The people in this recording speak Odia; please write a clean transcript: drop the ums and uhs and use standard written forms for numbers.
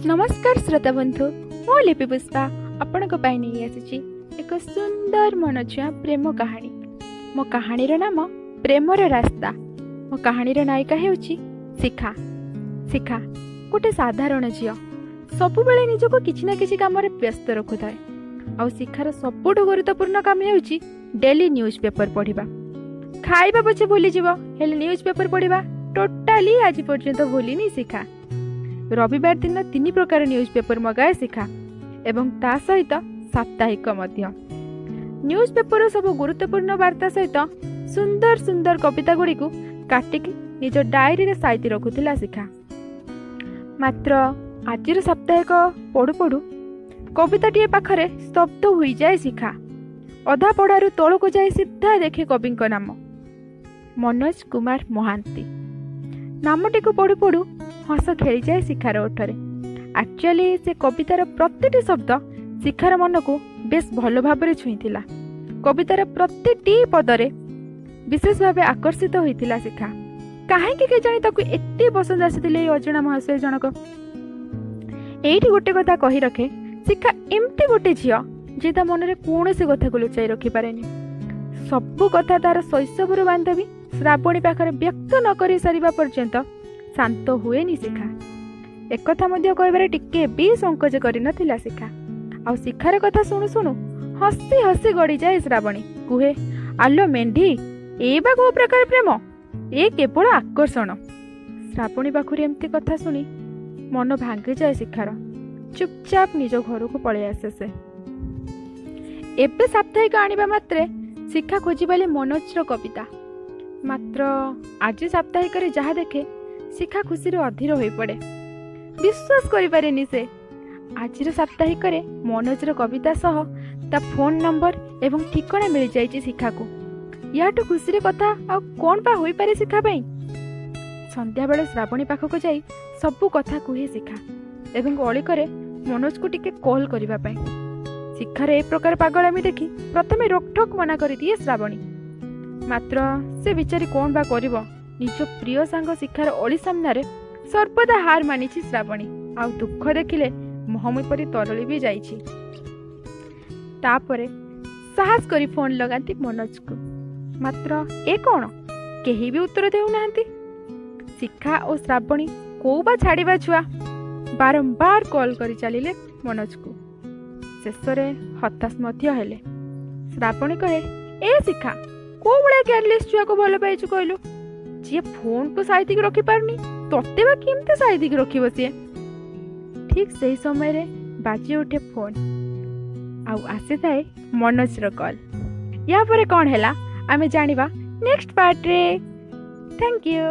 ନମସ୍କାର ଶ୍ରୋତା ବନ୍ଧୁ, ମୁଁ ଲିପି ପୁଷ୍ପା ଆପଣଙ୍କ ପାଇଁ ନେଇ ଆସିଛି ଏକ ସୁନ୍ଦର ମନଛୁଆଁ ପ୍ରେମ କାହାଣୀ। ମୋ କାହାଣୀର ନାମ ପ୍ରେମର ରାସ୍ତା। ମୋ କାହାଣୀର ନାୟିକା ହେଉଛି ଶିଖା। ଶିଖା ଗୋଟେ ସାଧାରଣ ଝିଅ, ସବୁବେଳେ ନିଜକୁ କିଛି ନା କିଛି କାମରେ ବ୍ୟସ୍ତ ରଖୁଥାଏ। ଆଉ ଶିଖାର ସବୁଠୁ ଗୁରୁତ୍ୱପୂର୍ଣ୍ଣ କାମ ହେଉଛି ଡେଲି ନ୍ୟୁଜ୍ ପେପର ପଢ଼ିବା। ଖାଇବା ପଛେ ଭୁଲିଯିବ, ହେଲେ ନ୍ୟୁଜ୍ ପେପର ପଢ଼ିବା ଟୋଟାଲି ଆଜି ପର୍ଯ୍ୟନ୍ତ ଭୁଲିନି ଶିଖା। ରବିବାର ଦିନ 3 ପ୍ରକାର ନ୍ୟୁଜ୍ ପେପର ମଗାଏ ଶିଖା, ଏବଂ ତା ସହିତ ସାପ୍ତାହିକ ମଧ୍ୟ। ନ୍ୟୁଜ୍ ପେପରର ସବୁ ଗୁରୁତ୍ୱପୂର୍ଣ୍ଣ ବାର୍ତ୍ତା ସହିତ ସୁନ୍ଦର ସୁନ୍ଦର କବିତା ଗୁଡ଼ିକୁ କାଟିକି ନିଜ ଡାଏରୀରେ ସାଇତି ରଖୁଥିଲା ଶିଖା। ମାତ୍ର ଆଜିର ସାପ୍ତାହିକ ପଢ଼ୁ ପଢ଼ୁ କବିତାଟିଏ ପାଖରେ ସ୍ତବ୍ଧ ହୋଇଯାଏ ଶିଖା। ଅଧା ପଢ଼ାରୁ ତଳକୁ ଯାଇ ସିଧା ଦେଖେ କବିଙ୍କ ନାମ, ମନୋଜ କୁମାର ମହାନ୍ତି। ନାମଟିକୁ ପଢ଼ୁ ପଢ଼ୁ ହସ ଖେଳିଯାଏ ଶିଖାର ଓଠରେ। ଆକ୍ଚୁଆଲି ସେ କବିତାର ପ୍ରତିଟି ଶବ୍ଦ ଶିଖାର ମନକୁ ବେଶ ଭଲ ଭାବରେ ଛୁଇଁଥିଲା। କବିତାର ପ୍ରତିଟି ପଦରେ ବିଶେଷ ଭାବେ ଆକର୍ଷିତ ହୋଇଥିଲା ଶିଖା। କାହିଁକି କେଜାଣି ତାକୁ ଏତେ ପସନ୍ଦ ଆସିଥିଲେ ଏଇ ଅଜଣା ମହାଶୟ ଜଣକ। ଏଇଠି ଗୋଟେ କଥା କହି ରଖେ, ଶିଖା ଏମିତି ଗୋଟେ ଝିଅ ଯିଏ ତା ମନରେ କୌଣସି କଥାକୁ ଲୁଚାଇ ରଖିପାରେନି। ସବୁ କଥା ତାର ଶୈଶବରୁ ବାନ୍ଧବୀ ଶ୍ରାବଣୀ ପାଖରେ ବ୍ୟକ୍ତ ନ କରି ସାରିବା ପର୍ଯ୍ୟନ୍ତ ଶାନ୍ତ ହୁଏନି ଶିଖା। ଏକଥା ମଧ୍ୟ କହିବାରେ ଟିକେ ବି ସଂକୋଚ କରିନଥିଲା ଶିଖା। ଆଉ ଶିଖାର କଥା ଶୁଣୁ ଶୁଣୁ ହସି ହସି ଗଡ଼ିଯାଏ ଶ୍ରାବଣୀ। କୁହେ, ଆଲୋ ମେଣ୍ଢି, ଏ ବା କୋଉ ପ୍ରକାର ପ୍ରେମ? ଏ କେବଳ ଆକର୍ଷଣ। ଶ୍ରାବଣୀ ପାଖରୁ ଏମିତି କଥା ଶୁଣି ମନ ଭାଙ୍ଗିଯାଏ ଶିଖାର। ଚୁପଚାପ ନିଜ ଘରକୁ ପଳେଇ ଆସେ ସେ। ଏବେ ସାପ୍ତାହିକ ଆଣିବା ମାତ୍ରେ ଶିଖା ଖୋଜିବାଲି ମନୋଜର କବିତା। ମାତ୍ର ଆଜି ସାପ୍ତାହିକରେ ଯାହା ଦେଖେ ଶିଖା ଖୁସିରେ ଅଧୀର ହୋଇପଡ଼େ। ବିଶ୍ୱାସ କରିପାରେନି ସେ। ଆଜିର ସାପ୍ତାହିକରେ ମନୋଜର କବିତା ସହ ତା ଫୋନ୍ ନମ୍ବର ଏବଂ ଠିକଣା ମିଳିଯାଇଛି ଶିଖାକୁ। ୟାଠୁ ଖୁସିର କଥା ଆଉ କ'ଣ ବା ହୋଇପାରେ ଶିଖା ପାଇଁ? ସନ୍ଧ୍ୟାବେଳେ ଶ୍ରାବଣୀ ପାଖକୁ ଯାଇ ସବୁ କଥା କୁହେ ଶିଖା, ଏବଂ ଅଳି କରେ ମନୋଜକୁ ଟିକେ କଲ୍ କରିବା ପାଇଁ। ଶିଖାର ଏ ପ୍ରକାର ପାଗଳାମି ଦେଖି ପ୍ରଥମେ ରୋକଠୋକ ମନା କରିଦିଏ ଶ୍ରାବଣୀ। ମାତ୍ର ସେ ବିଚାରି କ'ଣ ବା କରିବ? ନିଜ ପ୍ରିୟ ସାଙ୍ଗ ଶିଖାର ଅଳି ସାମ୍ନାରେ ସର୍ବଦା ହାର ମାନିଛି ଶ୍ରାବଣୀ। ଆଉ ଦୁଃଖ ଦେଖିଲେ ମହମ ପରି ତରଳି ବି ଯାଇଛି। ତାପରେ ସାହସ କରି ଫୋନ୍ ଲଗାନ୍ତି ମନୋଜକୁ। ମାତ୍ର ଏ କ'ଣ, କେହି ବି ଉତ୍ତର ଦେଉନାହାନ୍ତି। ଶିଖା ଓ ଶ୍ରାବଣୀ କୋଉ ବା ଛାଡ଼ିବା ଛୁଆ, ବାରମ୍ବାର କଲ୍ କରି ଚାଲିଲେ ମନୋଜକୁ। ଶେଷରେ ହତାଶ ମଧ୍ୟ ହେଲେ। ଶ୍ରାବଣୀ କହେ, ଏ ଶିଖା, କୋଉ ଭଳିଆ କେୟାରଲେସ୍ ଛୁଆକୁ ଭଲ ପାଇଛୁ କହିଲୁ? ଯିଏ ଫୋନ୍କୁ ସାଇତିକି ରଖିପାରୁନି, ତତେ ବା କେମିତି ସାଇତିକି ରଖିବ ସିଏ? ଠିକ୍ ସେହି ସମୟରେ ବାଜି ଉଠେ ଫୋନ୍, ଆଉ ଆସିଥାଏ ମନୋଜର କଲ୍। ୟା ପରେ କ'ଣ ହେଲା ଆମେ ଜାଣିବା ନେକ୍ସଟ ପାର୍ଟରେ। Thank you.